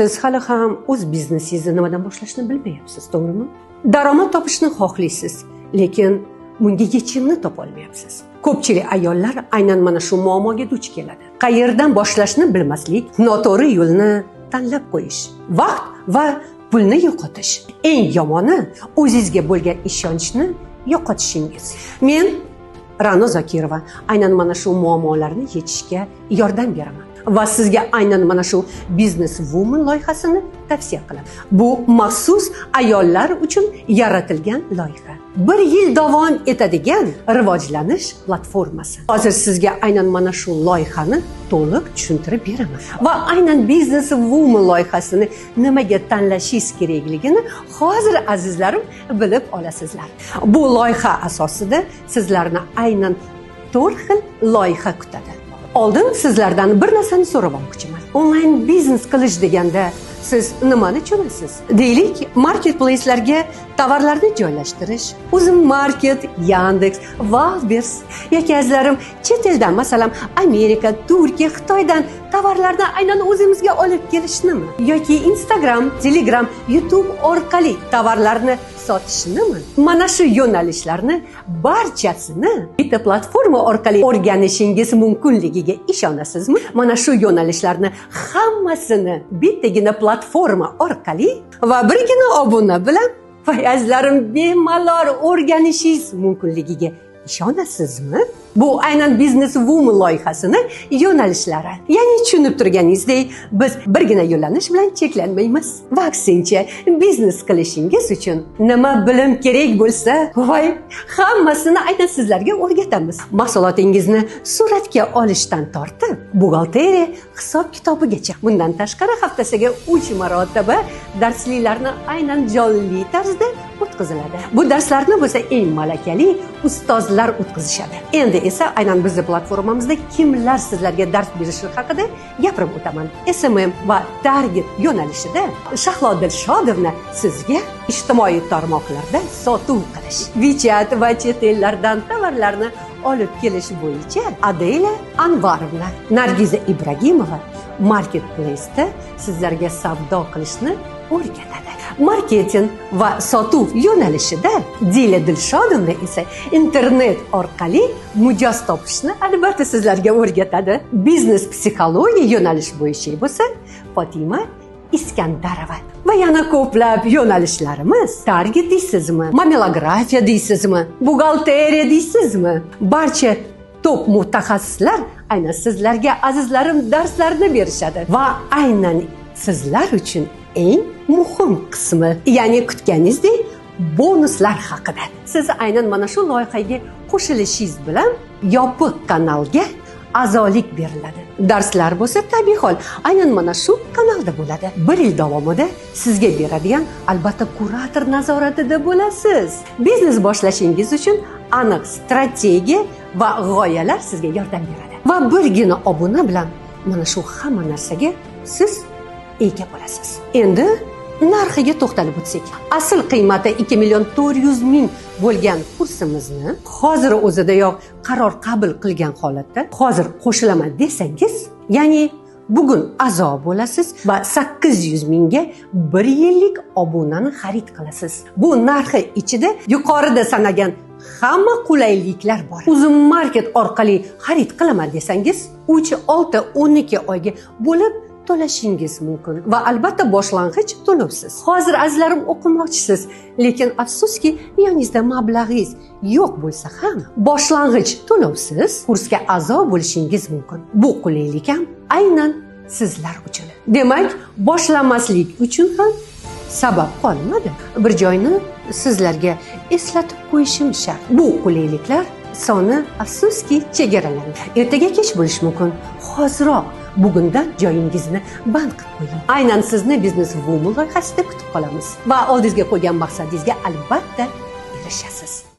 Siz hali ham o'z biznesingizni nimadan boshlashni bilmayapsiz, to'g'rimi? Daromad topishni xohlaysiz, lekin bunga yechimni topa olmayapsiz. Ko'pchilik ayollar aynan mana shu muammoga duch keladi. Qayerdan boshlashni bilmaslik, noto'g'ri yo'lni tanlab qo'yish, vaqt va pulni yo'qotish. Eng yomoni o'zingizga bo'lgan ishonchni yo'qotishingiz. Men Ra'no Zokirova aynan mana shu muammolarni yechishga yordam beraman va sizga aynan mana shu Business Woman loyihasini tavsiya qilaman. Bu maxsus ayollar uchun yaratilgan loyiha. Bir yil davom etadigan rivojlanish platformasi. Hozir sizga aynan mana shu loyihani to'liq tushuntirib beraman va aynan Business Woman loyihasini nimaga tanlashingiz kerakligini hozir, azizlarim, bilib olasizlar. Bu loyiha asosida sizlarni aynan 4 xil loyiha kutadi. Oldin sizlardan bir narsani so'rab olmoqchiman. Onlayn biznes qilish deganda siz nimani tushunasiz? Deylik, marketplace'larga tovarlarni joylashtirish, Uzum Market, Yandex, Wildberries yoki, azizlarim, chet eldan, masalan, Amerika, Turkiya, Xitoydan tovarlarni aynan o'zimizga olib kelishnimi? Yoki Instagram, Telegram, YouTube orqali tovarlarni sotishnimi? Mana shu yo'nalishlarni barchasini bitta platforma orqali o'rganishingiz mumkinligiga ishonasizmi? Mana shu yo'nalishlarni hammasini bittagina platforma orqali va birgina obuna bilan, voy azizlarim, bemalol o'rganishingiz mumkinligiga ishonasizmi? Bu aynan Business Woman loyihasini yo'nalishlari. Ya'ni tushunib turganingizdek, biz birgina yo'nalish bilan cheklanmaymiz. Va aksincha, biznes qilishingiz uchun nima bilim kerak bo'lsa, voy, hammasini aynan sizlarga o'rgatamiz. Mahsulotingizni suratga olishdan tortib, buxgalteriya hisob kitobigacha. Bundan tashqari haftasiga 3 marotaba darsliklarni aynan jonli tarzda o'tkaziladi. Bu darslarni bo'lsa eng malakali ustozlar o'tkazishadi. Endi esa aynan bizni platformamizda kimlar sizlarga dars berishi haqida gapirib o'taman. SMM va target yo'nalishida Shahlo Dilshodovna sizga ijtimoiy tarmoqlarda sotuv qilish, WeChat va chet ellardan tovarlarni olib kelish bo'yicha Adela Anvarovna, Nargiza Ibragimova marketplace'da sizlarga savdo qilishni o'rgatadi. Marketing va sotuv yo'nalishida Dila Dilshodovna esa internet orqali mijoz topishni albatta sizlarga o'rgatadi. Biznes psixologiya yo'nalish bo'yicha bo'lsa Fatima Iskandarova va yana ko'plab yo'nalishlarimiz. Target deysizmi, mobilografiya deysizmi, buxgalteriya deysizmi? Barcha top mutaxassislar aynan sizlarga, azizlarim, darslarni berishadi va aynan sizlar uchun eng muhim qismi, ya'ni kutganingizdek bonuslar haqida. Siz aynan mana shu loyihaga qo'shilishingiz bilan yopiq kanalga a'zolik beriladi. Darslar bo'lsa tabiiy hol aynan mana shu kanalda bo'ladi. Bir yil davomida sizga beradigan albatta kurator nazoratida bo'lasiz. Biznes boshlashingiz uchun aniq strategiya va g'oyalar sizga yordam beradi. Va birgina obuna bilan mana shu hamma narsaga siz ega bo'lasiz. Endi narxiga to'xtalib o'tsak. Asl qiymati 2 400 000 bo'lgan kursimizni hozir o'zidayoq qaror qabul qilgan holatda hozir qo'shilaman desangiz, ya'ni bugun a'zo bo'lasiz va 800 mingga bir yillik obunani xarid qilasiz. Bu narxi ichida yuqorida sanagan hamma qulayliklar bor. Uzum Market orqali xarid qilaman desangiz, 3, 6, 12 oyga bo'lib to'lashingiz mumkin va albatta boshlang'ich to'lovsiz. Hozir, azizlarim, o'qimoqchisiz, lekin afsuski yoningizda mablag'ingiz yo'q bo'lsa ham boshlang'ich to'lovsiz kursga a'zo bo'lishingiz mumkin. Bu qulaylik ham aynan sizlar uchun. Demak, boshlamaslik uchun ham sabab qolmadi. Bir joyni sizlarga eslatib qo'yishim shart. Bu qulayliklar soni afsuski chegaralangan. Ertaga kech bo'lishi mumkin. Hoziroq bugundan joyingizni band qilib qo'ying. Aynan sizni Business Woman loyihasida kutib qolamiz va oldingizga qo'ygan maqsadingizga albatta erishasiz.